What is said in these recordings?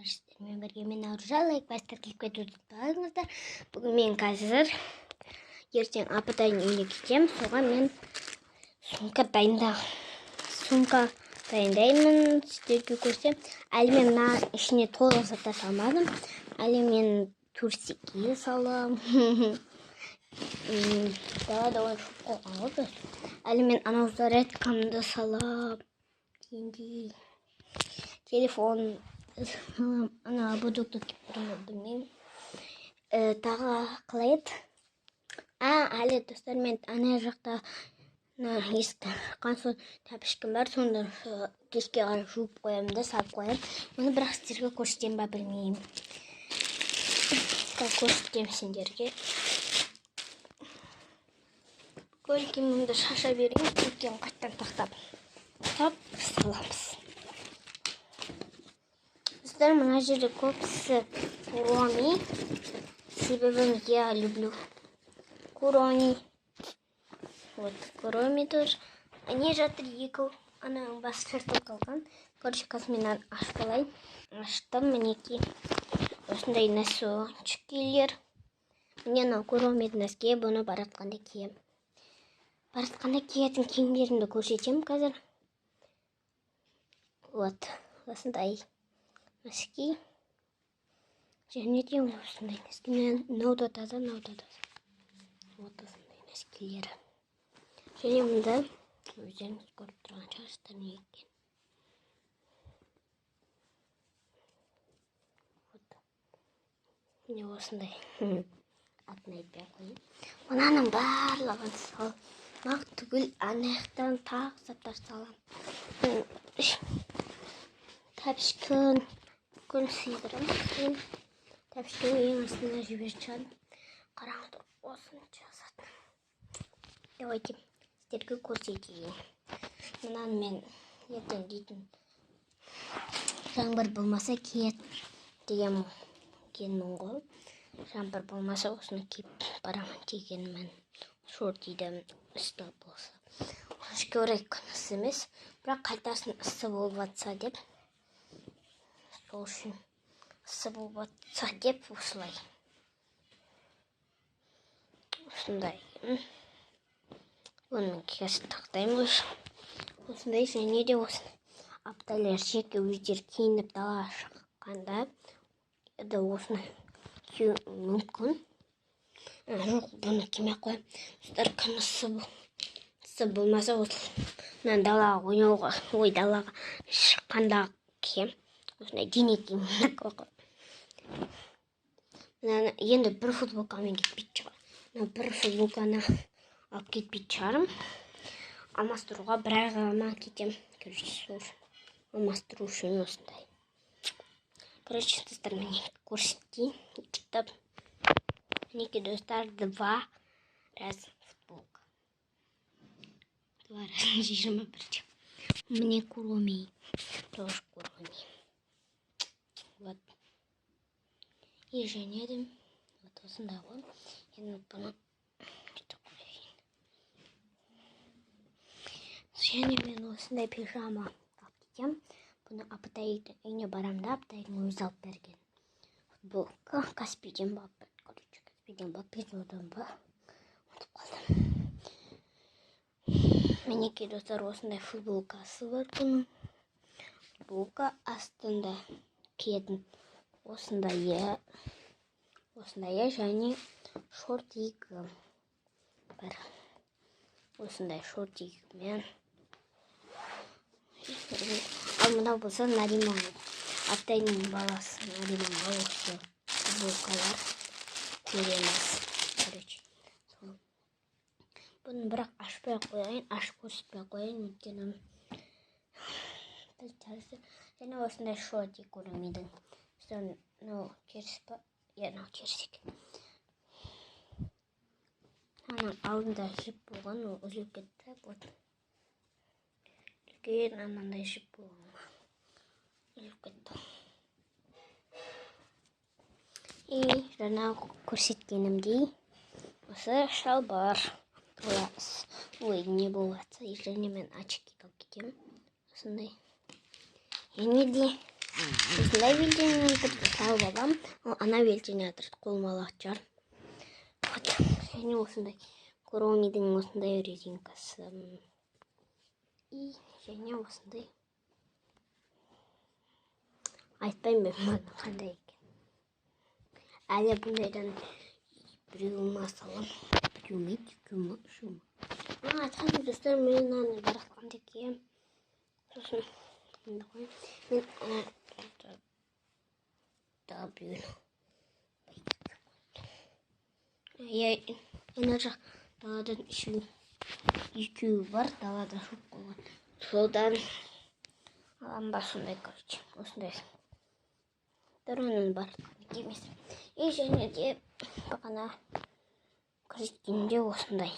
Достар, сіздермен бірге мен, Аружан. Лайк басып, тіркеліп кетуді ұмытпаңыздар. Бүгін мен қазір ертең апатайдың үйіне кетемін. Соған мен сумка дайындаймын, сіздерге көрсем. Әлі мен мына ішіне толық заттар салмадым. Әлі мен трусики саламын. Далада ойыншық қойған ғой біз. Әлі мен анау зарядкамды салам. Дегендей. Телефон салам. Ана ободокты киіп тұрмын, білмеймін. Тағы қалай еді? А, әлі, достар, мен ана жақта мына есіктен шыққан соң тәпішкем бар, соны кешке қарай жуып қоямын да, салып қоямын. Оны бірақ сіздерге көрсетемін ба, білмеймін. Көрсетемін сендерге. Бүкіл киімімді шаша берейін, өйткені қайтадан тақтап тап саламыз. Достар, мына жерде көбісі Куроми, себебі я люблю Куроми. Вот, Куроми тоже. Не жатыр екі, ананың басы жыртылып қалған. Короче, қазір мен мынаны ашып алайын. Аштым, мінекей. Осындай носочкилер. Міне, мынау Куромидің носки, бұны баратқанда киемін. Баратқанда киетін киімдерімді көрсетемін қазір. Вот, осындай носки. Және де осындай носки. Мынау да таза, мынау да таза. Вот осындай носкилері. Және мында өздеріңіз көріп тұрған шығарсыздар не екен. Вот. Міне, осындай. Атын айтпай ақ қояйын. Мынаның барлығын салмақ түгіл, ана жақтан тағы заттар саламын. Тәпішкін бүкіл сыйдырамын. Кейін тәпішкенің ең астына жіберіп шығармын. Қараңыздар, осынша зат. Давайте сіздерге көрсетейін. Мынаны мен ертең дейтін жаңбыр болмаса киет деген екенмін ғой. Жаңбыр болмаса, осыны киіп барамын дегенмін. Шортиді ыстық болса. Өкінішке орай, күн ыссы емес, бірақ қайтасын ыссы болып жатса деп, сол үшін ыссы болып жатса деп осылай. Осындай. Оны мен қазір тақтаймын ғой. Осындай және де осындай. Апталар жеке өздері киініп далаға шыққанда да осыны кию мүмкін. Жоқ, бұны кимей ақ қоямын. Достар, күн ыссы болмаса, осы мына далаға ойнауға, ой, далаға шыққанда киемін. Осындай дене киім. Мынаны енді бір футболкамен кетпейтін шығар. Мына бір футболканы алып кетпейтін шығармын. Алмастыруға бір айға ма кетемін. Короче, сол үшін алмастыру үшін осындай. Короче, достар, міне, көрсетейін. Кітап. Мінекей, достар, два раз футболка. Два раза 21 деп. Міне, Куроми. Тоже Куроми. Вот. И және де вот осындай ғой. Енді бұны бүйтіп қояйын. Және мен осындай пижама алып кетемін. Бұны апатайдың үйіне барамын да, апатайдың өзі алып берген. Футболка Каспийден ба алып берді. Короче, Каспийден ба, Пизодан ба, ұмытып қалдым. Мінекей, достар, осындай футболкасы бар бұның. Футболка астында киетін осындайы, осындайы және шортигі бар. Осындай шортигімен. Ал мынау болса Нариман, атайдың баласы Нариманға осы футболкалар береміз. Короче, сол. Бұны бірақ ашпай ақ қояйын, ашып көрсетпей ақ қояйын, өйткені және осындай шортик Куромидің. Мынау теріс па? Иә, мынау теріс екен. Ананың алдында жіп болған, ол үзіліп кетті. Вот. Үлкен анандай жіп болған. Үзіліп кетті. И жаңа көрсеткенімдей осы шалбар. Ой, не болып жатса, және мен очки алып кетемін. Осындай. Және де Осындай белдене салып аламын. Ал ана белдене қолыма алатын шығар. Вот. Және осындай Куромидің осындай резинкасы. И және осындай. Айтпаймын мен мына қандай екен. Әлі бұндайдан біреу ма салам. Біреу ме, екеу ме, үшеу ме. Мына айтқаным достар, мен мынаны баратқанда киемін. Сосын мында қоямын. Мен ана біреуін ана жақ даладан үшеу, екеуі бар, далада жуып қойған. Содан алам ба сондай, короче, осындай. Оның баратқан емес. И және де бағана көрсеткенде осындай.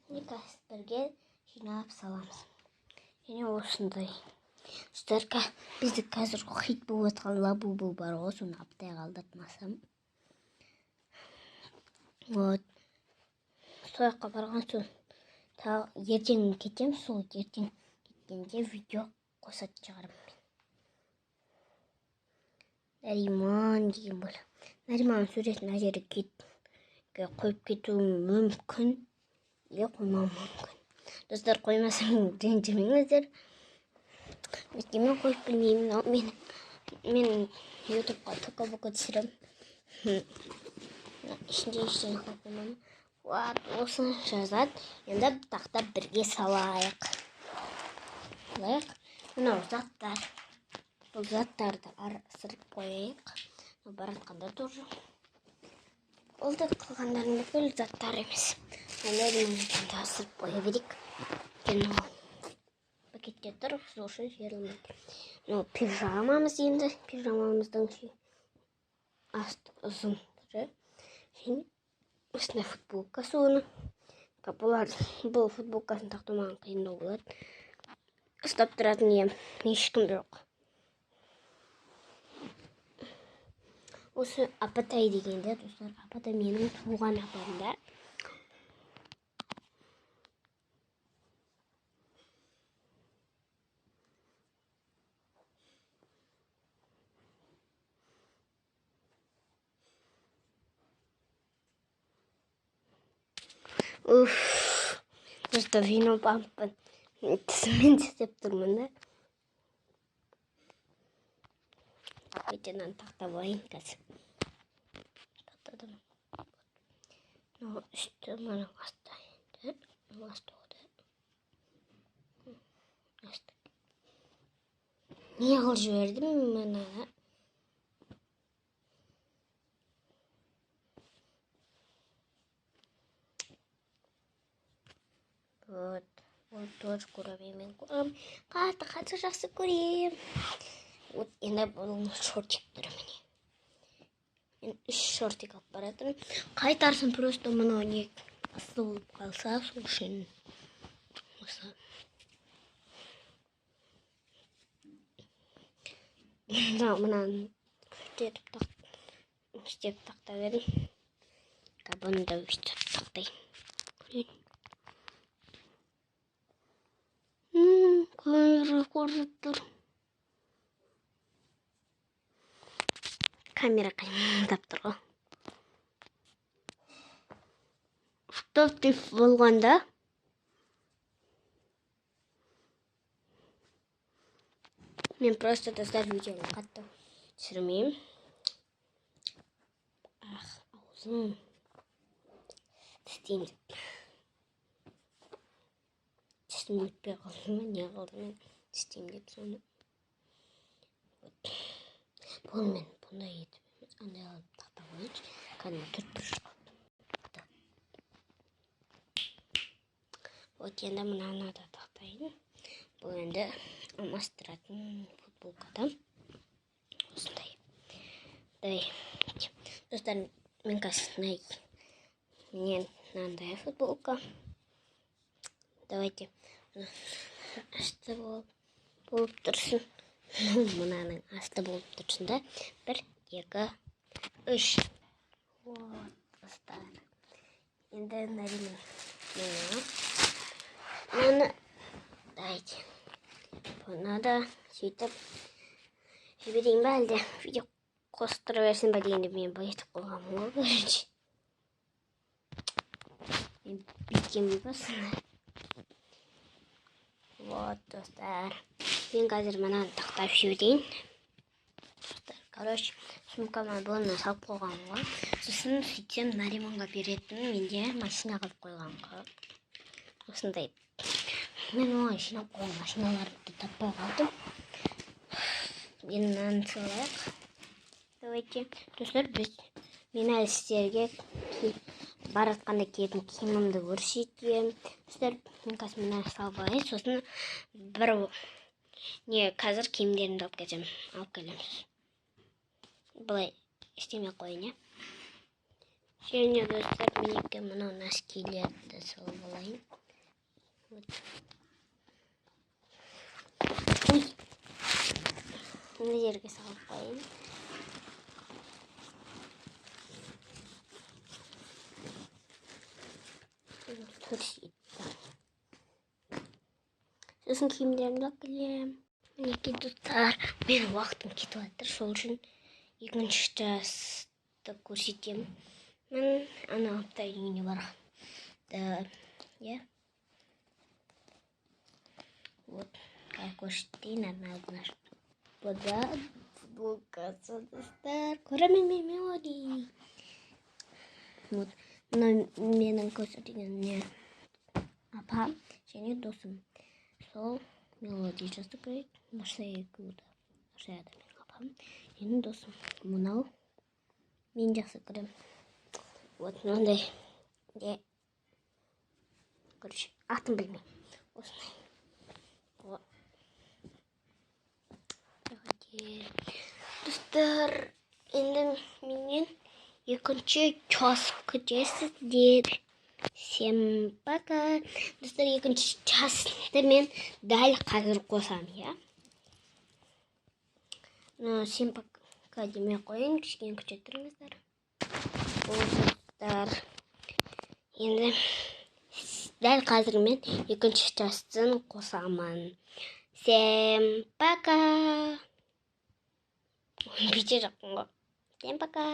Міне қазір бірге жинап саламыз. Және осындай. Достар, бізді қазір хит болып жатқан лабубу бар ғой, соны аптайға алдыртмасам. Вот. Сол жаққа барған соң тағы ертең кетемін, сол ертең кеткенде видео қосатын шығармын мен. Нариман деген бала. Нариманның суретін мына жерге қойып кетуім мүмкін, или қоймауым мүмкін. Достар, қоймасам ренжімеңіздер. Өйткені мен қойып білмеймін. Ал мен ютубқа тока-бока түсіремін. Ішінде ештеңе қойып қоймадым. Вот, осыны жазады. Енді тақтап бірге салайық. Салайық. Мынау заттар. Бұл заттарды ысырып қояйық. Мынау баратқанда тоже. Ол да қалғандарының бүкіл заттар емес. Мынаны ысырып қоя берейік. Өйткені ол пакетте тұр, сол үшін жіберілмейді. Мынау пижамамыз енді. Пижамамыздың асты ұзын түрі. Және осындай футболкасы оның. Бұл футболкасын тақтау маған қиындау болады. Ұстап тұратын ешкім жоқ. Осы апатай дегенде, достар, апатай менің туған апам да. Уф, просто вино пампын тісімен тістеп тұрмын да. Өте мынаны тақтап алайын қазір. Тақтадым. Мынау үсті, мынаның асты енді. Мынаның асты болды. Асты. Не қылып жібердім мынаны? Вот. Вот тоже көремін мен көремін. Қатты қатты жақсы көремін. Вот енді бұл шортик түрі міне. Мен 3 шортик алып баратырмын. Қайтарсын просто мынау не ыссы болып қалса, сол үшін осы. Мынаны күштетіп істеп тақтап едім. Бұны да өйтіп тақтайын. Көрейін. Камера көрсетіп тұр. Камера қимылдап тұр ғой. Штатив болғанда мен просто достар видеоны қатты түсірмеймін. Ах, аузым тістеймін деп. Тісім өтпей қалды ма, не қалды мен тістеймін деп соны. Вот. Бұл мен бұндай етіп емес, андай алып тақтап қояйыншы. Кәдімгі төрт бұрыш қалды. Вот енді мынаны да тақтайын. Бұл енді алмастыратын футболкада. Осындай. Дай. Достар, мен қазір міне мынандай футболка. Давайте асты болып тұрсын. Мынаның асты болып тұрсын да. 1, 2, 3. Вот, достар. Енді Нариман мынаны давайте. Бұны да сөйтіп Жіберейін ба, әлде видео қостыра берсін ба дегенде мен бүйтіп қойғанмын ғой, короче. Мен бүйткенмін ба сонда. Вот, достар. Мен қазір мынаны тақтап жіберейін. Достар, короче, сумкама бұны салып қойғанмын ғой. Сосын сөйтсем, Нариманға беретін менде машина қылып қойған ғой. Осындай. Мен оған жинап қойған машиналарды таппай қалдым. Енді мынаны салайық. Давайте. Достар, мен әлі сіздерге баратқанда киетін киімімді көрсетемін. Достар, мен қазір мынаны салып алайын. Сосын бір не, қазір киімдерімді алып кетемін. Алып келеміз. Былай істемей қояйын, иә. Және, достар, мінекей мынау носкилерді салып алайын. Вот. Ой. Мына жерге салып қояйын. Сосын киімдерімді алып келемін. Мінекей, достар, менің уақытым кетіп жатыр, сол үшін екінші жасты көрсетемін. Мен ана апта үйіне барғанда, иә. Вот, қазір көрсетейін арнайы. Бұда футболкасы, достар. Көремін мен Мелоди. Вот, мына менің көрсеткен не апам және досым. Сол Мелоди жазды көреді. Нұрсая екеуі. Нұрсая да менің апам, менің досым. Мынау мен жақсы көремін. Вот мынандай. Не? Короче, атын білмеймін. Осындай. Вот. Давайте. Достар, енді менен екінші час күтесіздер. Всем пока. Достар, екінші часты мен дәл қазір қосамын, иә. Ну, всем пока демей қояйын, кішкене күте тұрыңыздар. Достар, енді дәл қазір мен екінші частын қосамын. Всем пока. Бүйте жоқпын ғой. Всем пока.